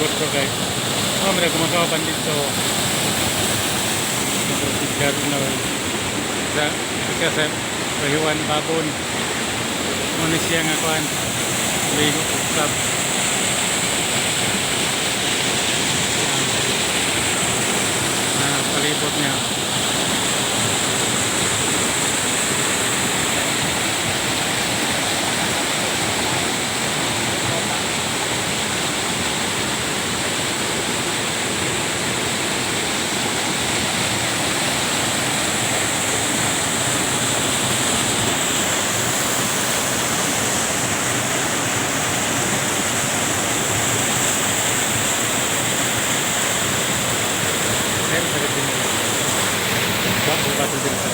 GoPro kay. Oh, mira gumagawa dito. Sigarilyo na sa kasi sa Rahiwan Babon. Muna siya nga kuan. Ligo usab. Ah, palibot niya. Meron sa gabi nila. Bato din sa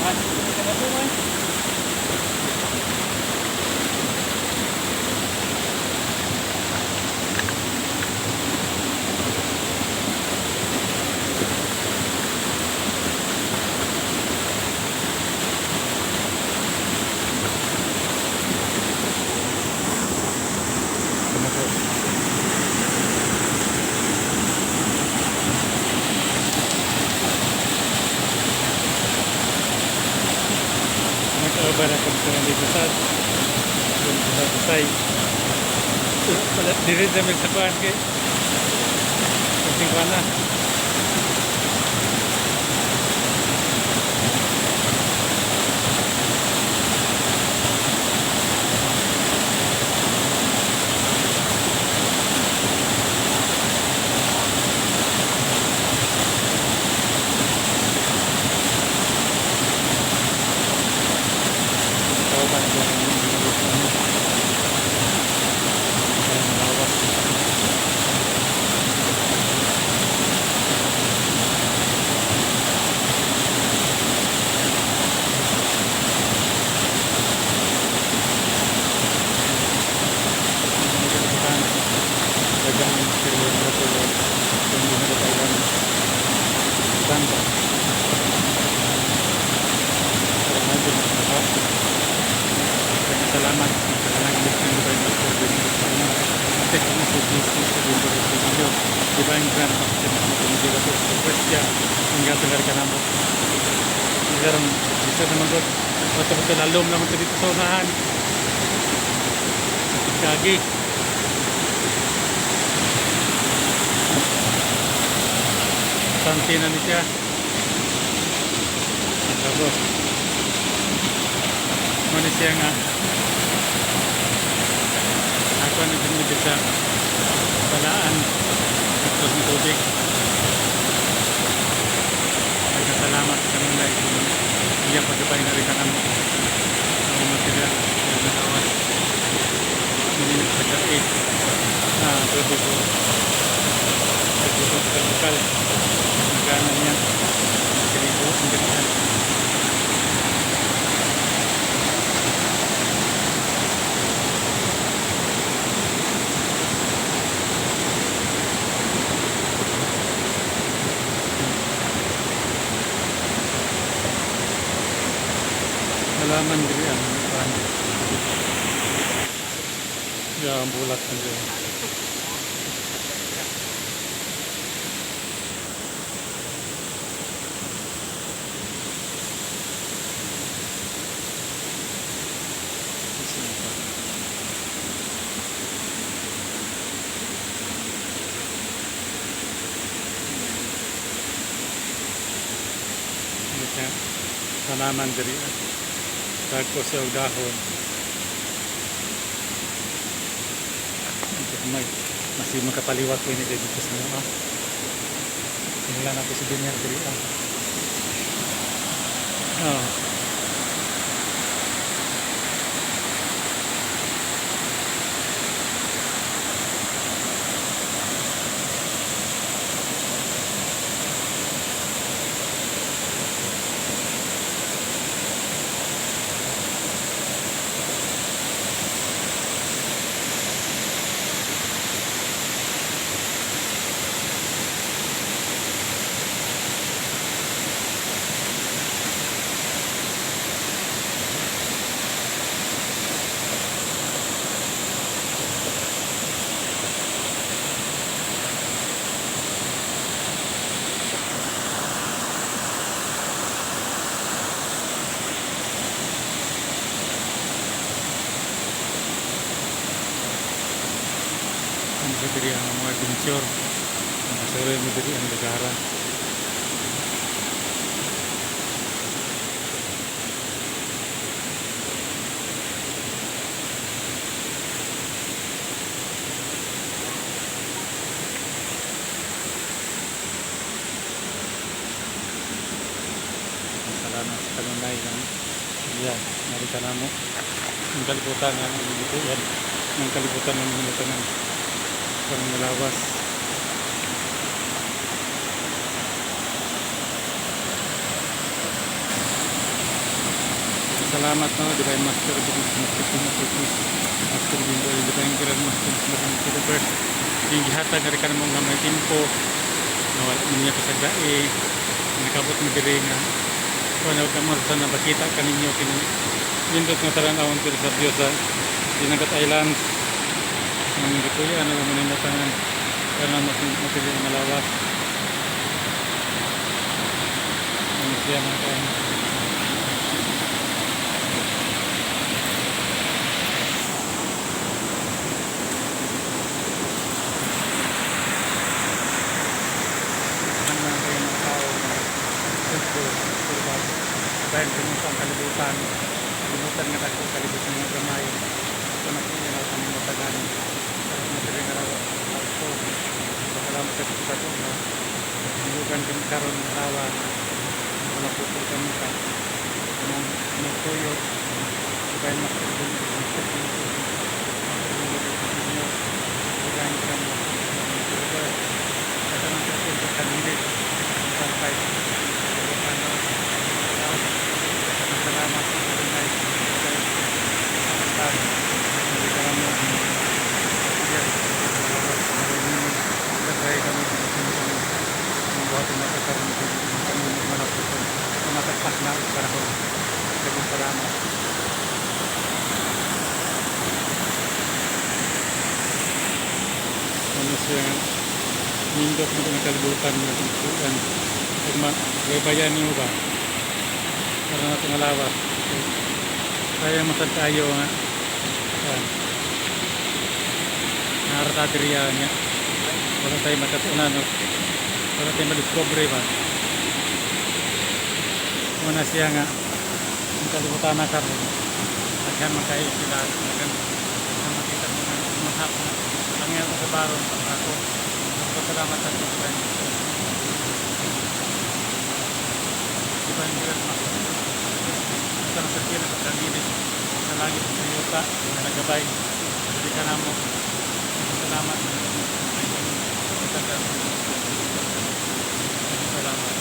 Ah, Nag-over ako sa dito sa sa wala diri sa may sa kuan kay kasing kuan na. Kauban ko ng lawak. Dagaan sila sa kung di na kailan banda. Pero medyo nakaka. Salamat sa nag-listen ko tayo sa si Jesus sa Bimbo Divine grant of the sa Christian ang gatagar ka namo. Karon bisa naman god. Bato-bato lalom naman dito sa unahan. Kagi. Santi na ni siya. Tapos, muna siya nga ako na din sa balaan tapos ng tubig. Nagkasalamat sa kanila iya pagkabay na rin ka namo ang material na nakawas minutes sa 8 na 24 24 sa lokal nagana niya kalibo ang ganyan. Halaman diri ang kuan. Ya, ang bulak diri. Ano siya? Tanaman diri. Dagko siya og dahon. Ito may masi makapaliwat ko ini dito sa mga. Wala na ko si Biner diri ah. Oh. Ano sa diri ang mga adventure. Makasuri mo diri ang lugara. Salamat sa kanunay ng iya, narita na mo. Ang kalibutan nga ang yan. Ang kalibutan ng hinutan ng parang nalawas. Salamat no, Divine Master, Master King of Kings, Master Bimbo, Divine Grand Master, Master Master First. Yung gihatag na rin ka namang nga may timpo, na wala man niya kasagdae, nakabot mo diri nga, kung ano ka mo sa nabakita ka ninyo, kini nindot nga taran-awon diri sa Diyos sa Dinagat Islands. Ang gituya, ano naman yung matangan, kaya na matili ang malawas. Ano siya mga kain. Ang mga kayo mga tao na siyempre, diba, dahil ganun ang kalibutan, kalibutan nga dako, kalibutan nga gamay, ito na po yun ang kanimutangan. Pero matili nga raw, ito, salamat sa Diyos ako na nilugan kami karon ng tawa, wala po po kami sa anong anong tuyo, Divine Master, Master, Divine Grand Master, sa tanang sa kanilid, sa 5. Salamat sa kanilay, sa salamat. Ano siya nindot mo ng kalibutan nga tingkuan. Pag ma niyo ba? Para na itong alawas. Kaya masad tayo nga. Yan. Para ta diri nga wala tayo matatunan, no? Wala tayo madiscover ba. Muna siya nga ang kalibutan na karon, daghan man kayo sila, daghan daghan makita mo nga mahap na ang ngayon sa baron ako. Nagpasalamat sa divine divine grant sa sa kila sa kangilig sa langit sa yuta nga nagabay dili ka namo. Salamat, salamat. Salamat.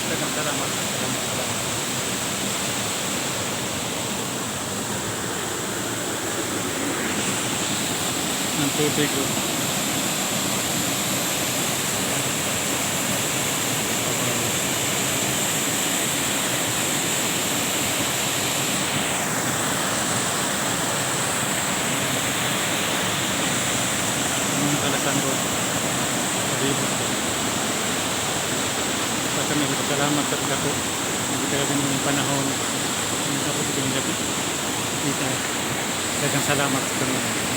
Salamat, salamat, salamat, salamat. Ang tubig, oh. Wow. Anong kalasan ko? Palibot ko. Sa kami, salamat sa pagkako. Hindi talaga ng panahon. Hindi ako sa gabi. Kita. Daghang salamat sa Panginoon.